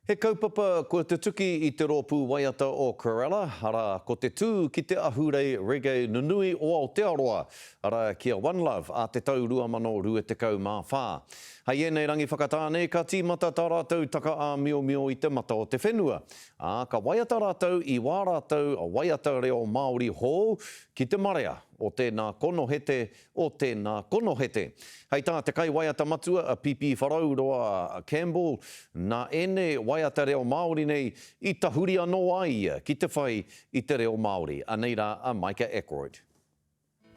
He kaupapa kua tutuki i te rōpū waiata o Corella, arā, ko te tū ki te ahurei reggae nunui o Aotearoa, arā, ki a One Love ā te tau 2024. Hei ēnei rangi whakatāne ka tīmata tā rātou taka āmiomio i te mata o te whenua, ā, ka waiata rātou i wā rātou waiata reo Māori hou ki te marea o tēnā konohete o tēnā konohete. Hei tā te kaiwaiata matua a Pīpīwharauroa Campbell, nā ēnei waiata reo Māori nei i tahuri anō ai ia ki te whai i te reo Māori. Anei rā a Micah Ackroyd.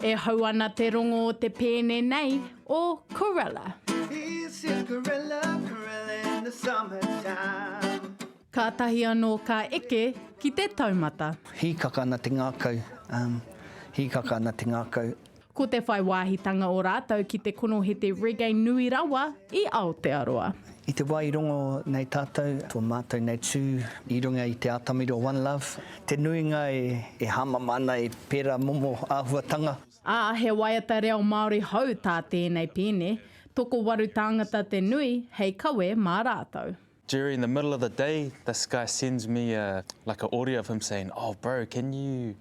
E hau ana te rongo o te pēne nei o Corella. This is Corella, Corella in the summertime. Kātahi anō ka eke ki te taumata. Hīkaka ana te ngākau, um, hīkaka ana te ngākau. Ko te whai wāhitanga o rātou ki te konohete reggae nui rawa i Aotearoa. I te wā i rongo nei tātou, tō mātou nei tū i runga i te atamira o One Love, te nuinga e, e hāmama ana i pērā momo āhuatanga. Ā, he waiata reo Māori hou tā tēnei pēne, tokowaru tāngata te nui hei kawe mā rātou. During the middle of the day, this guy sends me a like a audio of him saying, oh bro, can you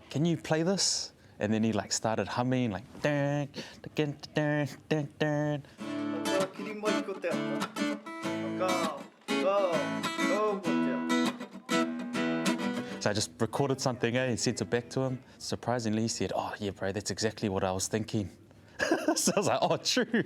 can you play this? And then he like started humming like dun, dun, dun, dun, dun. Whakakiri mai ko te ata. Whakao, kao, kao ko te ata. So I just recorded something eh, and sent it back to him. Surprisingly, he said, oh yeah bro, that's exactly what I was thinking. So I was like, oh true.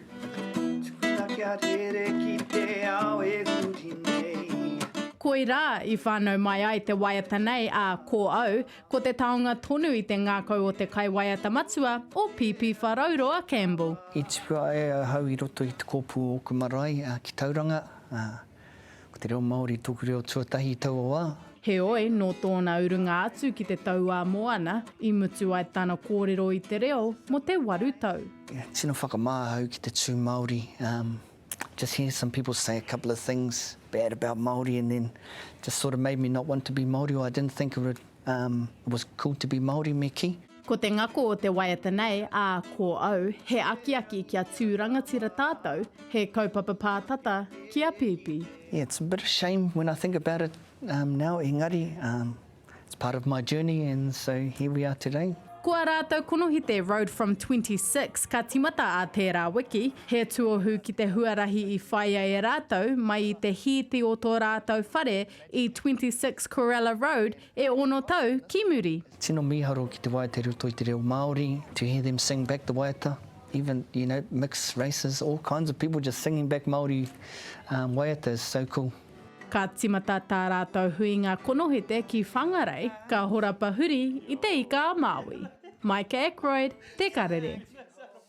Tukuna kia rere ki te ao e huri nei. Koirā i whānau mai ai te waiata nei a Ko Au, ko te taonga tonu i te ngākau o te kaiwaiata matua o Pīpīwharauroa Campbell. I tupu ai ahau i roto i te kōpū o ōku marae ki Tauranga, ā, Ko te reo Māori tōku reo tuatahi i taua wā. Heoi, nō tōna urunga atu ki te tauā moana, i mutu ai tana kōrero i te reo mō te waru tau. Tino whakamā ahau ki te tū Māori. Just hear some people say a couple of things bad about Māori and then just sort of made me not want to be Māori or I didn't think it would it was cool to be Māori me kī. Ko te ngako o te waiata nei, a Ko Au, he akiaki kia tū rangatira tātou, he kaupapa pātata ki a Pīpī. Yeah, it's a bit of shame when I think about it now, engari it's part of my journey and so here we are today. Ko a rātou konohete Road from 26 ka timata ā tērā wiki, he tuohu ki te huarahi i whaia e rātou mai i te hīti o tō rātou whare i 26 Corella Road e ono tau ki muri. Tino mīharo ki te waiata i roto i te reo Māori, to hear them sing back the waiata, even, you know, mixed races, all kinds of people just singing back Māori waiata is so cool. Ka timata tā rātou huinga konohete ki Whangarei, ka horapa huri i Te Ika-a-Māui. Mike Ackroyd, Te Karere.